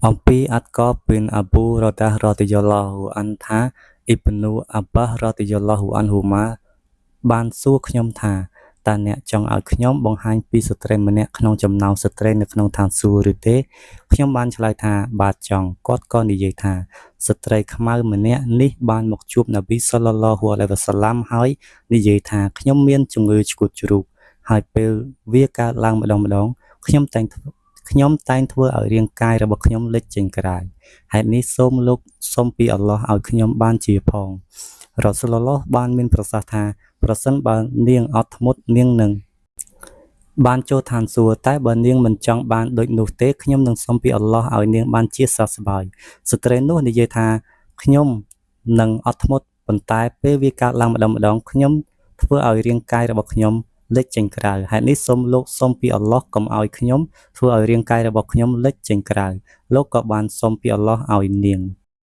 អំពីអាត់កប ប៊ីន អាប៊ូ រ៉ដា រ៉ឌីយ៉ាឡោះ អានថា អ៊ីប្នូ អាប់បាស រ៉ឌីយ៉ាឡោះ អានហ៊ូម៉ា បានសួរខ្ញុំថា តើអ្នកចង់ឲ្យខ្ញុំបង្ហាញពីស្ត្រីម្នាក់ក្នុងចំណោមស្ត្រីនៅក្នុងឋានសួគ៌ឬទេ ខ្ញុំបានឆ្លើយថា បាទចង់ គាត់ក៏និយាយថា ស្ត្រីខ្មៅម្នាក់នេះបានមកជួបនប៊ីសល្លឡោះ អាឡៃហ៊ីវ៉ាសាឡាំ ហើយនិយាយថា ខ្ញុំមានជំងឺឆ្កួតជ្រូក ហើយពេលវាកើតឡើងម្ដងៗ ខ្ញុំតែងខ្ញុំតែងធ្វើឲ្យរាងកាយរបស់ខ្ញុំលេចចេញក្រៅ ហេតុនេះសូមលោកសុំពីអល់ឡោះឲ្យខ្ញុំបានជាផង រ៉ាស៊ូលឡោះបានមានប្រសាសន៍ថា ប្រសិនបើនាងអត់ធ្មត់នាងនឹងបានចូលឋានសួគ៌ តែបើនាងមិនចង់បានដូចនោះទេ ខ្ញុំនឹងសុំពីអល់ឡោះឲ្យនាងបានជាសះស្បើយ ស្ត្រីនោះនិយាយថា ខ្ញុំនឹងអត់ធ្មត់ ប៉ុន្តែពេលវាកើតឡើងម្ដងៗ ខ្ញុំធ្វើឲ្យរាងកាយរបស់ខ្ញុំលេចចេញក្រៅ ហេតុនេះសូមលោកសុំពីអល់ឡោះកុំឲ្យខ្ញុំធ្វើឲ្យរាងកាយរបស់ខ្ញុំលេចចេញក្រៅ លោកក៏បានសុំពីអល់ឡោះឲ្យនាង